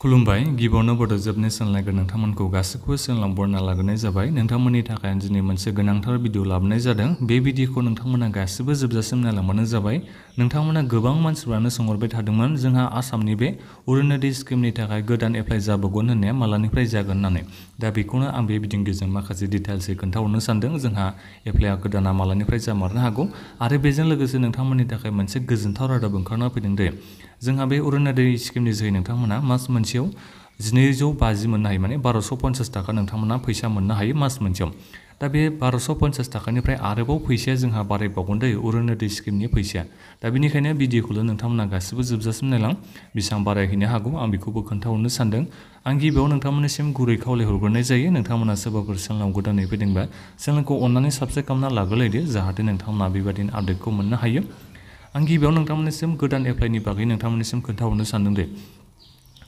खुलुमबाय गिबियावनो बड' जोबनाय सोंलायगोन नोंथांमोनखौ गासैखौबो सोंलांबरना लाग्रोनाय जाबाय नोंथांमोननि थाखाय दिनै मोनसे गोनांथार भिडिअ लाबोनाय जादों बे भिडिअखौ नोंथांमोना गासिबो जोबजासिम नायलांबानो जाबाय नोंथांमोना गोबां मानसिफोरानो सोंहरबाय थादोंमोन जोंहा आसामनि बे अरुणोदय स्किमनि थाखाय गोदान एप्लाइ जाबावगोन होननाया मालानिफ्राय जागोन होननानै दा बेखौनो आं बे भिडिअनि गेजेरजों माखासे डिटेल्सै खोन्थाहरनो सानदों जोंहा एप्लाइआ गोदाना मालानिफ्राय जामारनो हागौ आरो बेजों लोगोसे नोंथांमोननि थाखाय मोनसे गोजोनथाव रादाब ओंखारना फैदों दे जोंहा बे अरुणोदय स्किमनि जोहै नोंथांमोना मास मोनसेयाव 1250 मोननो हायो माने 1250 थाखा नोंथांमोना फैसा मोननो हायो मास मोनसेयाव दा बे 1250 थाखानिफ्राय आरोबाव फैसाया जोंहा बारायबावगोन दै अरुणोदय स्किमनि फैसाया दा बेनिखायनो भिडिअखौल' नोंथांमोना गासिबो जोबजासिम नायलां बेसेबां बारायहैनो हागौ आं बेखौबो खोन्थाहरनो सानदों आं गिबियाव नोंथांमोननिसिम गुरै खावलायहरग्रोनाय जायो नोंथांमोना सोरबाफोर चेनेलाव गोदानै फैदोंबा चेनेलखौ अननानै साबस्क्राइब खालामना लाग्रोलायदो जाहाथे नोंथांमोना बेबायदिनो आपडेटखौ मोननो हायो आं गिबियाव नोंथांमोननिसिम गोदान एप्लाइनि बागै नोंथांमोननिसिम खोन्थाहरनो सानदों दे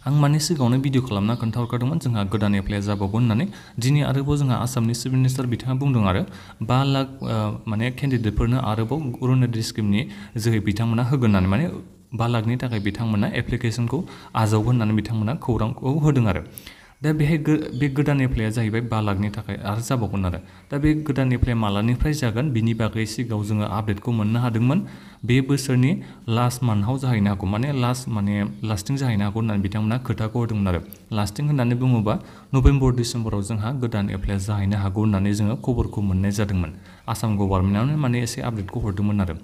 आं माने सिगाङावनो भिडिअ खालामना खोन्थाहरखादोंमोन जोंहा गोदान एप्लाइआ जाबावगोन होननानै दिनै आरोबाव जोंहा आसामनि चिफ मिनिस्टार बिथाङा बुंदों आरो 5 लाख माने केन्डिडेटफोरनो आरोबाव अरुणोदय स्किमनि जोहै बिथांमोना होगोन होननानै माने 5 लाखनि थाखाय बिथांमोना एप्लिकेसनखौ आजावगोन होननानै बिथांमोना खौरांखौ होदों आरो दा बेहाय बे गोदान एप्लाइआ जाहैबाय 5 लाखनि थाखाय आरो जाबावगोन आरो दा बे गोदान एप्लाइ मालानिफ्राय जागोन बिनि बागै सिगाङाव जोङो आपडेटखौ मोननो हादोंमोन बे बोसोरनि लास्ट मान्थआव जाहैनो हागौ माने लास्टिं जाहैनो हागौ होननानै बिथांमोना खोथाखौ होदोंमोन आरो लास्टिं होननानै बुङोबा नभेम्बर डिसेम्बराव जोंहा गोदान एप्लाइआ जाहैनो हागौ होननानै जोङो खबरखौ मोननाय जादोंमोन आसाम गभर्नमेन्टआनो माने एसे आपडेटखौ हरदोंमोन आरो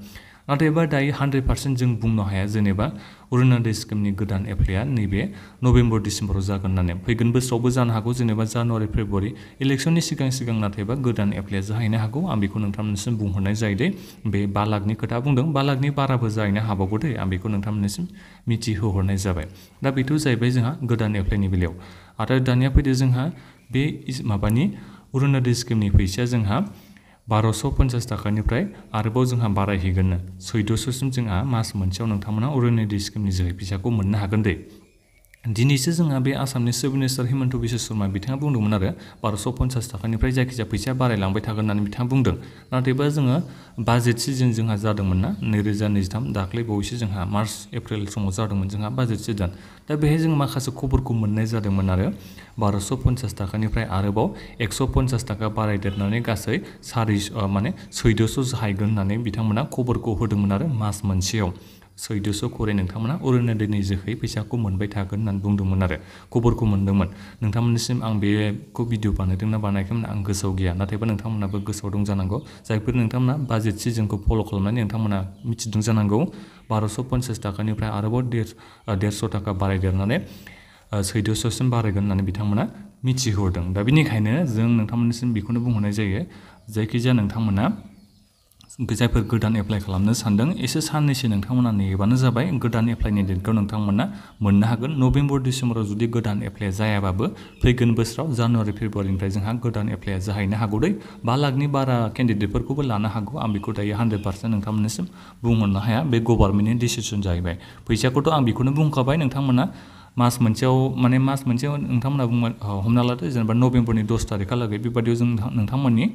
नाथायबा दायो 100% जों बुंनो हाया जेनेबा अरुणोदय स्किमनि गोदान एप्लाइआ नैबे नभेम्बर डिसेम्बराव जागोन होननानै फैगोन बोसोरावबो जानो हागौ जेनेबा जानुवारि फेब्रुवारि इलेक्सननि सिगां नाथायबा गोदान एप्लाइआ जाहैनो हागौ आं बेखौ नोंथांमोननिसिम बुंहरनाय जायो दे बे 5 लाखनि खोथा बुंदों 5 लाखनि बाराबो जाहैनो हाबावगौ दे आं बेखौ नोंथांमोननिसिम मिथिहोहरनाय जाबाय दा बेथ' जाहैबाय जोंहा गोदान एप्लाइनि बेलायाव आरो दानिया फैदो जोंहा बे माबानि अरुणोदय स्किमनि फैसाया जोंहा 1250 थाखानिफ्राय आरोबाव जोंहा बारायहैगोननो 1400सिम जोंहा मास मोनसेयाव नोंथांमोना अरुणोदय स्किमनि जोहै फैसाखौ मोननो हागोन दे दिनैसो जोंहा बे आसामनि चिफ मिनिस्टार हिमन्त बिश्व शर्मा बिथाङा बुंदोंमोन आरो 1250 थाखानिफ्राय जायखिजाया फैसाया बारायलांबाय थागोन होननानै बिथाङा बुंदों नाथायबा जोङो बाजेट सिजन जोंहा जादोंमोन ना 2023 दाख्लै बावैसो जोंहा मार्च एप्रिल समाव जादोंमोन जोंहा बाजेट सिजन दा बेहाय जों माखासे खबरखौ मोननाय जादोंमोन आरो 1250 थाखानिफ्राय आरोबाव 150 थाखा बारायदेरनानै गासै 1400 जाहैगोन होननानै बिथांमोना खबरखौ होदोंमोन आरो मास मोनसेयाव 1400 खरै नोंथांमोना अरुणोदयनि जोहै फैसाखौ मोनबाय थागोन होननानै बुंदोंमोन आरो खबरखौ मोनदोंमोन नोंथांमोननिसिम आं बेखौ भिडिअ बानायदोंना बानायाखैमोन आं गोसोआव गैया नाथायबा नोंथांमोनाबो गोसोआव दं जानांगौ जायफोर नोंथांमोना बाजेट सिजनखौ फल' खालामनानै नोंथांमोना मिथिदों जानांगौ 1250 थाखानिफ्राय आरोबाव 150 थाखा बारायदेरनानै 1400सिम बारायगोन होननानै बिथांमोना मिथिहरदों दा बेनिखायनो जों नोंथांमोननिसिम बेखौनो बुंहरनाय जायो जायखिजाया नोंथांमोना जायफोर गोदान एप्लाइ खालामनो सानदों एसे साननैसो नोंथांमोना नेबानो जाबाय गोदान एप्लाइनि डेटखौ नोंथांमोना मोननो हागोन नभेम्बर डिसेम्बराव जुदि गोदान एप्लाइआ जायाबाबो फैगोन बोसोराव जानुवारि फेब्रुवारिनिफ्राय जोंहा गोदान एप्लाइआ जाहैनो हागौ दै 5 लाखनि बारा केन्डिडेटफोरखौबो लानो हागौ आं बेखौ दायो 100% नोंथांमोननिसिम बुंहरनो हाया बे गभर्नमेन्टनि डिसिसन जाहैबाय फैसाखौथ' आं बेखौनो बुंखाबाय नोंथांमोना मास मोनसेयाव नोंथांमोना बुंबाय हमना लादो जेनेबा नभेम्बरनि 10 थारिखहालागै बेबायदियाव जों नोंथांमोननि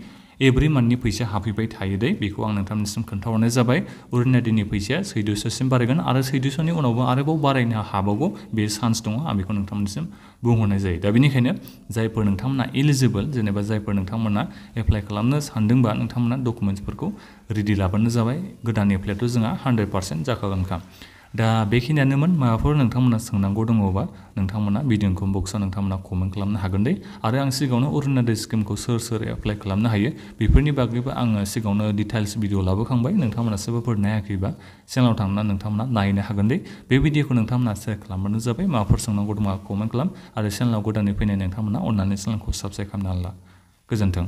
एभ्रि मान्थनि फैसा हाबफैबाय थायो दै बेखौ आं नोंथांमोननिसिम खोन्थाहरनाय जाबाय अरुणोदयनि फैसाया 1400सिम बारायगोन आरो 1400नि उनावबो आरोबाव बारायनो हाबावगौ बे चान्स दङ आं बेखौ नोंथांमोननिसिम बुंहरनाय जायो दा बेनिखायनो जायफोर नोंथांमोना एलिजिबोल जेनेबा जायफोर नोंथांमोना एप्लाइ खालामनो सानदोंबा नोंथांमोना डकुमेन्ट्सफोरखौ रेडि लाबानो जाबाय गोदान एप्लाइआथ' जोंहा 100% जाखागोनखा दा बेखिनियानोमोन माबाफोर नोंथांमोना सोंनांगौ दङबा नोंथांमोना भिडिअ बक्सआव नोंथांमोना कमेन्ट खालामनो हागोन दे आरो आं सिगाङावनो अरुणोदय स्किमखौ सोर एप्लाइ खालामनो हायो बेफोरनि बागैबो आङो सिगाङावनो डिटेल्स भिडिअ लाबोखांबाय नोंथांमोना सोरबाफोर नायाखैबा चेनेलाव थांनानै नोंथांमोना नायनो हागोन दे बे भिडिअखौ नोंथांमोना शेयार खालामबानो जाबाय माबाफोर सोंनांगौ दंबा कमेन्ट खालाम आरो चेनेलाव गोदानै फैनाय नोंथांमोना अननानै चेनेलखौ साबस्क्राइब खालामनानै ला गोजोन्थों